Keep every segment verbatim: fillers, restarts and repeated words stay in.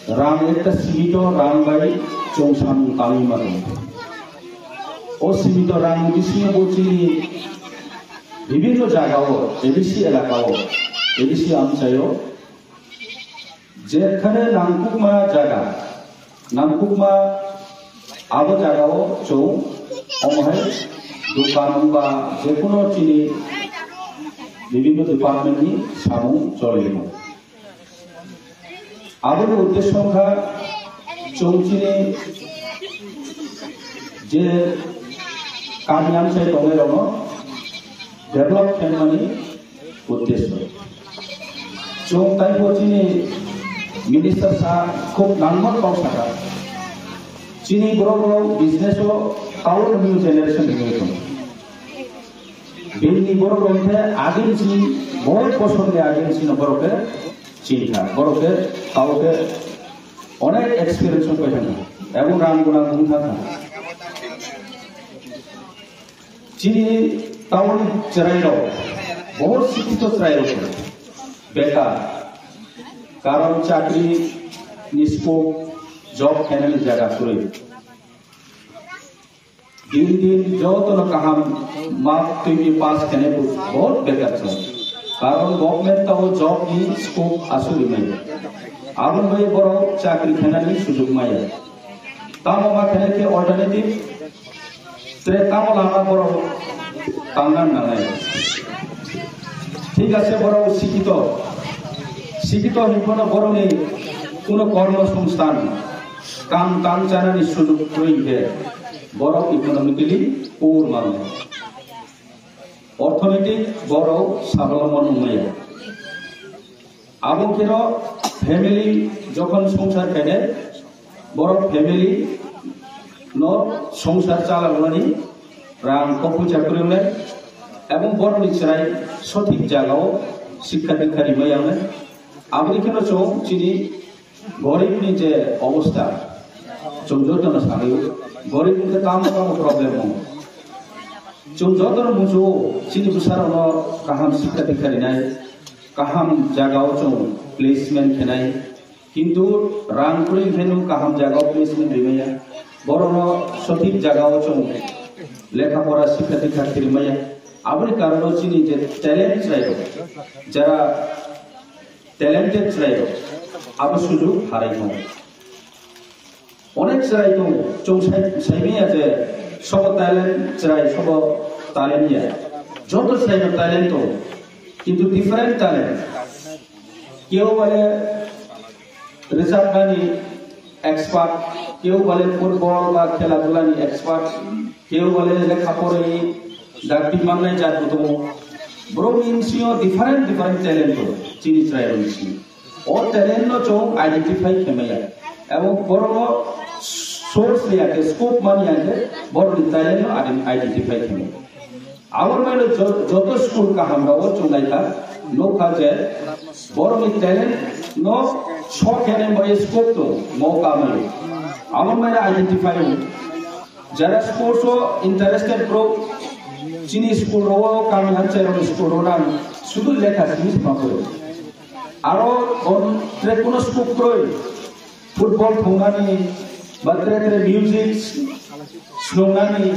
Rang ekta simito rang bai chwng samung tangwi mano. O simito rang bisingo bo chini bibhinno jagao, A D C elakao, A D C amchaio, jekhane nangkukma jaga, nangkukma abo jagao chwng omohai dokan ba jekono chini bibhinno department ni samung choli rwo. Aboni uddesho wngkha chwng chini je kami amchai tongnairokno develop khaimani uddesho. Chwng taibo chini minister sa khub nangma kok saka. Chini borok rok business o power new generation hinwi tongo. Bini borok rok khe agin si, bohut bosor ni agin si no borok khe chini kha, borok khe tao khe onek experience rok paithang kha, ebong rang guna gum thang kha. Chini town chwrai rok, bohut sikito chwrai rok bekar, karon chakri ni scope, job khainani jaga kwrwi. Din din jotono kaham ma twini pass kene bo bahut bekar chwng. Karon government tao job ni scope asuri mai. Aboni bai borok chakri khenani sujuk maya. Tamo ma khene khe alternative tre tamo lama borok tangna nangnai. Thik ase, borok sikito. Sikito hinphano borokni kuno kormo songsthan, kam tam chanani sujuk kwrwi hinkhe borok economically poor mano. Orthonoitik borok sabolomon wngmaya. Abo kheno family jokhon songsar khaide, borok family no songsar chaloknani rang kok puisa kwrwngnai, ebong borokni chwrai sothik jagao sikha dikha rimai yangnai. Aboni kheno chwng chini goribni je obostha, chwng jotono sanwi, gorib wngkhe tamo tamo problem o. Chwng jotono muchungo, chini bwsarokno kaham sikha dikha rinai, kaham jagao chwng placement khenai, kintu rang kwrwi khe no kaham jagao placement rimaya, borokno sothik jagao chwng lekha pora sikha dikha khe rimaya. Aboni karono chini je talent chwrairok, jara talented chwrairok, abo sujuk harai tongo. Onek chwrai tongo, chwng sai, saimanya je sobo talent chwrai, sobo talent ya. Joto chwraino talent tongo, kintu different talent. Keu bale rwchapnani expert, keu bale football ba khela dhulani expert, keu bale lekha porwi dakti mannai jat bo tongo. Borokni bisingo different different talent tongo, chini chwrairokni bisingo. O talent no chwng identify khe maya. Ebong borokno source ya khe, scope man ya khe, borokni talent no ident-, identify khe maya. Aboni bagwi jo-, joto school kaham rogo chwng naikha, nukha je borokni talent no sok khe nai bai scope tongo, moka maya. Aboni bagwi identify wng. Jara sports o interested borok chini school rogo, kami hamchai rokni school rogo nang sudu lekha simi sima phuru. Aro on tre kuno scope kroi, football thungnani ba tre tre music snungnani,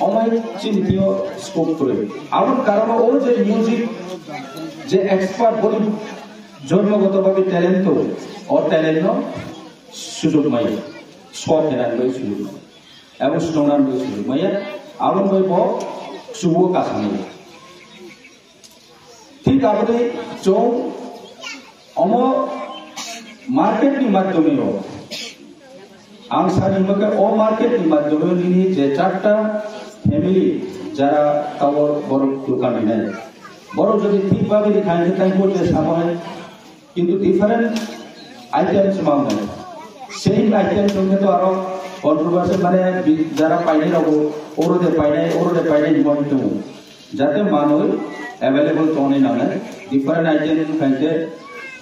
omai chini tio scope kroi. Aboni karono o je music je expert boni jonmogoto bhabe talent to, o talent no sujug mai, sok khenani bai sujug mai. Abo snungnani bai sujug maya, aboni bai bo chubo kasamani. Thik aboni chwng omo market ni madhyome o, ang sani hwnba khe o market ni madhyome o nini je charta family jara tabok borok dokan rinai, borok jodi thik bagwi rikha hwnkhe tei bo je sabai Kintu different items mangnai. Same items wngkhe to aro controversy mane bi-, jara painai rokbo oro de painai, oro de painai hinwi tongo. Jate manwi available tongnai nangnai. Different item wngkha hwnkhe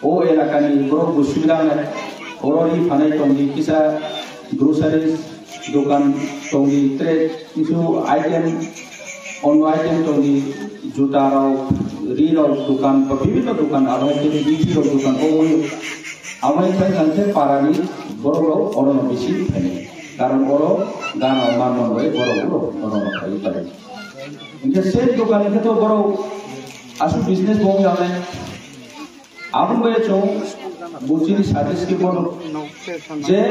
o elakani borok bo subida wngnai. Oro ri phanai tongdi kisa groceries, dokan tongdi, tre kisu item, onno item tongdi, juta rok, ri rok dokan, ba bibinno dokan, aro hai khe bithi rok dokan, o oi. Amai khai kangkhe parani borok rok orono bisi phainai. Karon oro gana manman bai borok rok orono khai pai. Hingke same dokan hingke to borok asu business bo wng yanai. Aboni bai chwng buchini suggest khe bono je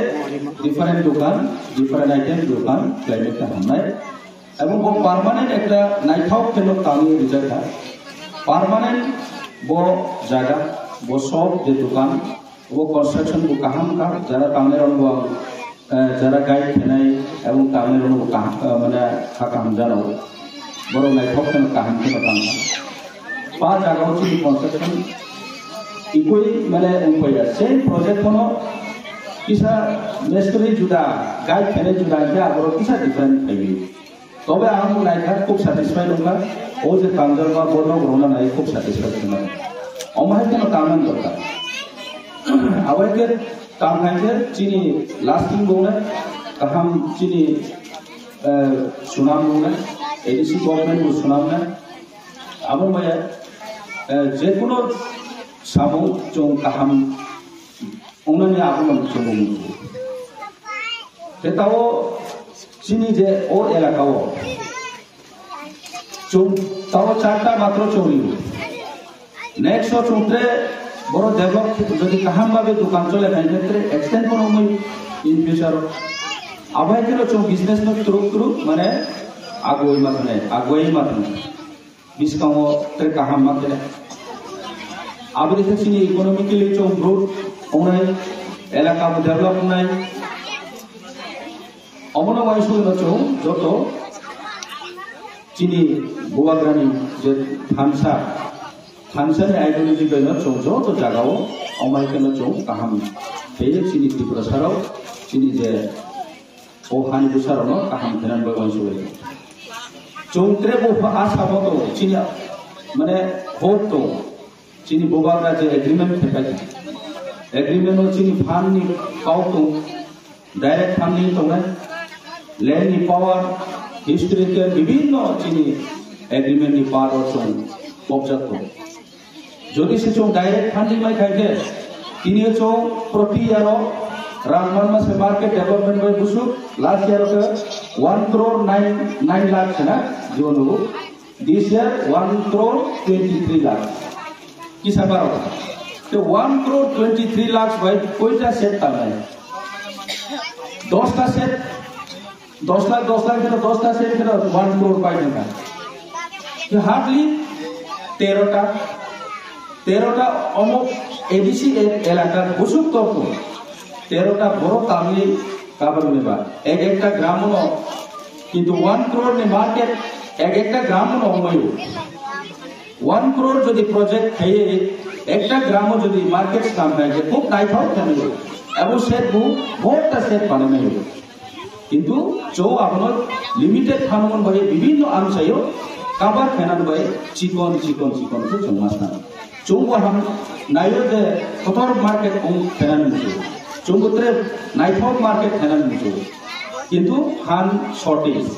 different dokan, different item dokan khlaimai khe hamnai. Ebong bo permanent ekta naithok khe no tangwi rijak kha. Permanent bo jaga, bo shop je dokan, bo construction bo kaham kha, jara tangnai rok bo, eh, jara guide khenai ebong tangnai rok bo kaham, eh, mane ha kaham jano. Borok naithok khe no kaham khe no tang kha. Pa jaga o chini construction ikoi mane wngpaiya. Same project kono kisa mistri juda, guide khenai juda hingke aborok kisa different phaiwi. Tobe ang naikha khub satisfied wngkha. O je tangjak ma bono rwna nai khub satisfied wngkha. Omo hai kheno tangmani dorkar. Abo hai khe tang hai khe chini lasting bo nai kaham chini, eh, sunam bo nai A D C government bo sunam nai. Abo maya, eh, je kono samung chwng kaham Ongnani abono chwng nukgo. Tei tao chini je o elaka o chwng tao charta matro chwng rio. Next o chwng tre boro develop jodi kaham babe dokan chole khai khe tre extend kono mui in future o. Abo hai kheno chwng business no turuk turuk mane agoi ma thane, agoi ma thane. Biskango tei kaham ma khe. Aboni khe chini economically chwng growth wngnai, elaka bo develop wngnai. Omono uansugwi no chwng joto chini Bubagrani je thansa, thansani ideology bai no chwng joto jagao omai khe no chwng kaham khe chini Tripura sarao chini je O hani bwsarokno kaham khe nang bai uansugwi. Chwng tre bo pha a samo tongo, chini mane hope tongo. Chini Bubagra je agreement khe paikha. Agreement o chini fund ni kok tongo. Direct funding tongnai. Land ni power, historical bibhinno chini agreement ni part o chwng pokjak tongo. Jodi se chwng direct funding mai khai khe, tini o chwng proti year o rang manma se market development bai busuk, last year o khe one crore nine, nine lakh se na, jibo nugo. This year one crore twenty three lakh. Kisa baro. Te one crore twenty three lakh bai koita set tangnai? Dosta set Dos lakh, dos lakh khe dos ta se khe one crore pai thangkha. Hardly tero ta, tero ta omo A D C e-, elaka busuk toko. Tero ta borok tamni kabar meba. Ek ekta gram no, kintu one crore ni market ek ekta gram no omoyo. One crore jodi project khaiye, ekta gram o jodi market swnam khai khe khub naithok khe nai. Abo set bu, bahut ta set banai nai. Kintu chwng abono limited phanmani bai bibhinno amchaio cover khainani bai chikon, chikon, chikon khe chwng ma swnam. Chwng bo ham naio je kotor market ong khainani muchungo. Chwng bo tre naithok market khainani muchungo. Kintu han shortage.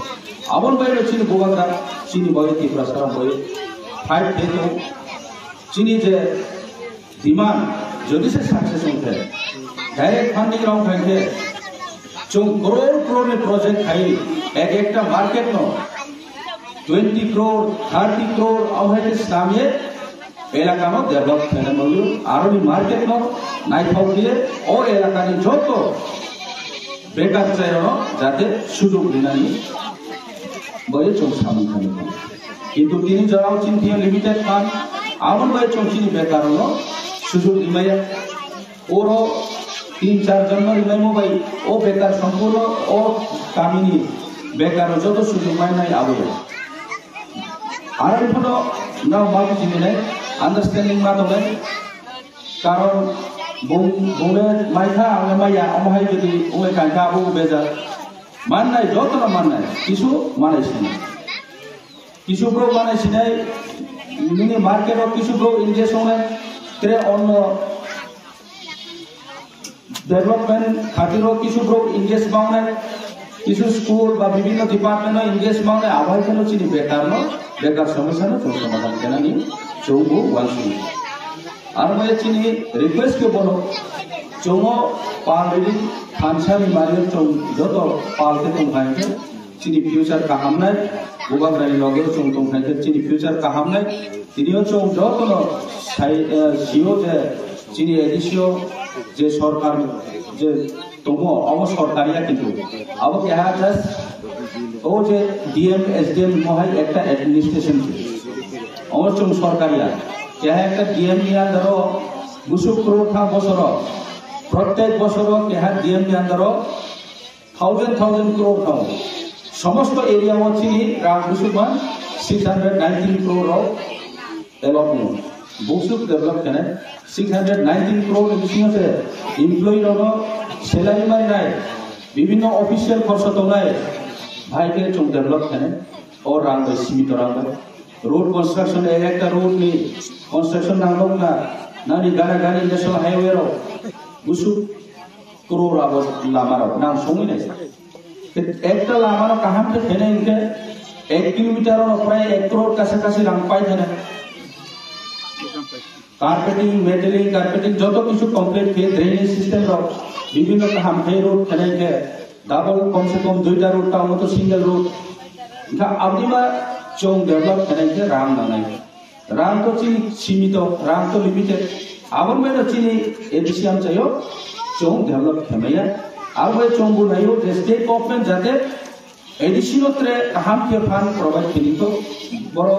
Aboni bai no chini Bubagra, chini bai Tiprasa bai fight khe to chini je demand, jodi se success wngkhe, direct funding rok khaikhe, chwng crore crore ni project khai, ek ekta market no twenty crore, thirty crore, abo hai khe swnamye elaka no develop khaina nangyo, aroni market no naithok diye, o elaka ni joto bekar chairokno jate sujog rinani bai chwng samung khainai. Kintu tini jorao chini thia limited fund, aboni bai chwng chini bekarno sujog rimaya. Oro tin char jon no rimaimo bai o bekar sompurno o kamini bekar joto sujog mai nai aboya. Aro phano nang ma bujinai, understanding ma tongnai. Karon bung, bungno maikha, angno maya, omo hai jodi ongwi kankha, abo bejak. Mannai, jotono mannai, kisu manai sinai. Kisu bro manai sinai, nini market o kisu bro engage ongnai, tre onno development khatiro kisu bro engage mangnai, kisu school ba bibhinno department o engage mangnai, abo hai kheno chini bekar no, bekar somosya no chwng somadhan khenani chwng bo uansuknai. Aro bai chini request khe bono, Chungo pal rili thansa ni mari chwng joto pal khe tong kha khe chini future kaham nai, bubagrani loge chwng tong kha khe chini future kaham nai. Tini o chwng joto no sai, eh, sio je chini A D C o je sorkar je tongo, abo sorkari ya kintu. Abo keha just o je D M, S D M mohai ekta administration se. Abo chwng sorkari ya. Keha ekta D M ni under o busuk crore tha bosoro. Protek bosoro keha D M ni under o thousand thousand crore thango. Somosto area o chini rang busuk man six hundred nineteen crore rok development, busuk develop kene six hundred nineteen crore ni bisingo se employee rokno salary marinai, bibhinno official khorsa tongnai, bhai khe chwng develop kene o rang bai, simito rang bai. Road construction, ek ekta road ni construction nangnok na, nani gana gani national highway rok busuk crore abo lama rok nang songwi nai. Ekta lama no kaham khe khenai hinkhe ek kilometer no prai ek crore kasa kasi rang pai thane. Carpeting, metalling, carpeting joto kichu complete khe drainage system rok bibhinno kaham khe road khenai hinkhe double kom se kom duita road ta moto single road. Hinkhe abdima chwng develop khenai hinkhe rang nangnai. Rang to chini simito, rang to limited. Aboni bai no chini A D C amchaio chwng develop khe maya. Abo bai chwng bo naio je state government jate A D C no tre kaham khe fund provide khini to. Boro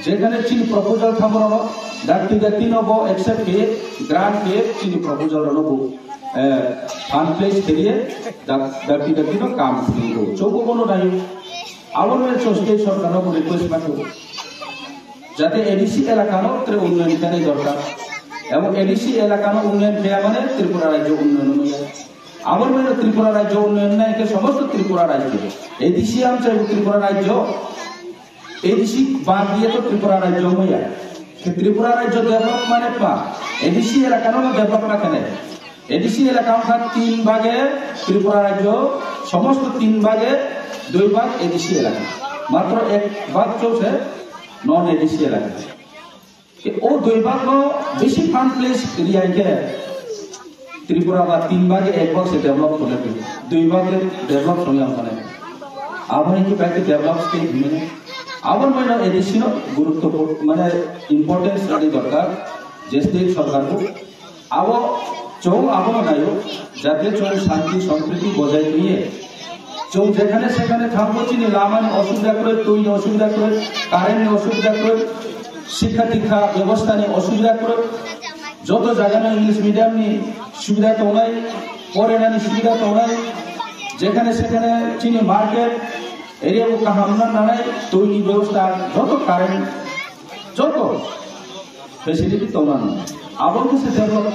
jekhane chini proposal tha boro no dakti dakti no bo accept khe grant khe chini proposal no bo, eh, fund place khe dak-, dakti dakti no kam khini to. Chwng bo bono naio. Aboni bai chwng state sorkar no bo request ma khe. Jate A D C elakano tre unnoyon khenai dorkar. Ebong A D C elakano unnoyon kheya mane Tripura rajyo unnoyon wngya. Aboni bagwi Tripura rajyo unnoyon wngya khe somosto Tripura rajyo. A D C amchai Tripura rajyo. A D C bad diye to Tripura rajyo wngya. Khe Tripura rajyo develop mane pa A D C elakano develop ma khenai. A D C elaka wngkha tin bage Tripura rajyo, somosto tin bage dui bag A D C elaka. Matro ek bag chwlse non A D C elaka. O dui bag no bisi fund place riya hinkhe Tripura ba tin bage ek bag se develop khone, dui bag develop khone ang khone. Abo hinkhe bai develop state hwnwi. Abo mane A D C no gurutto mane importance rani dorkar je state sorkar bo. Abo chwng abono naio, jate chwng shanti sampriti bojai twiye. Chwng jekhane sekhane thangbo chini lamani osubida kwrwi, twini osubida kwrwi, currentni osubida kwrwi, sikha dikha bebostani osubida kwrwi. Joto jagano English mediumni subida tongnai, porenani subida tongnai. Jekhane sekhane chini market area bo kaham na nanai, twini bebosta, joto current, joto facility tongmani. Abo khe se develop.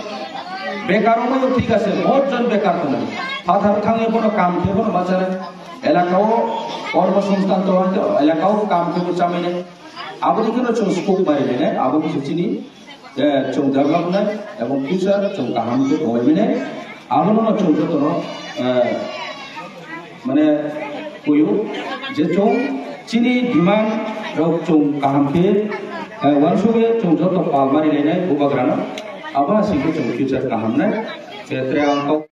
Bekar wngmani thik ase, bahut jon bekar tongo. Phathar thangwi bono kam khe bono bachana. Elakao kormo songsthan tongo, elakao kam khe bo chamani. Abo ni kheno chwng scope bai rene, abo khe chini, eh, chwng develop nai, ebong future chwng kaham khe tongwi mani. Abono chwng jotono, eh, mane kuyu je chwng chini demand rok chwng kaham khe, eh, uansugwi chwng joto pal mari lainai bubagrano, abo aswk khe chwng future kaham nai. Khe tre ang kok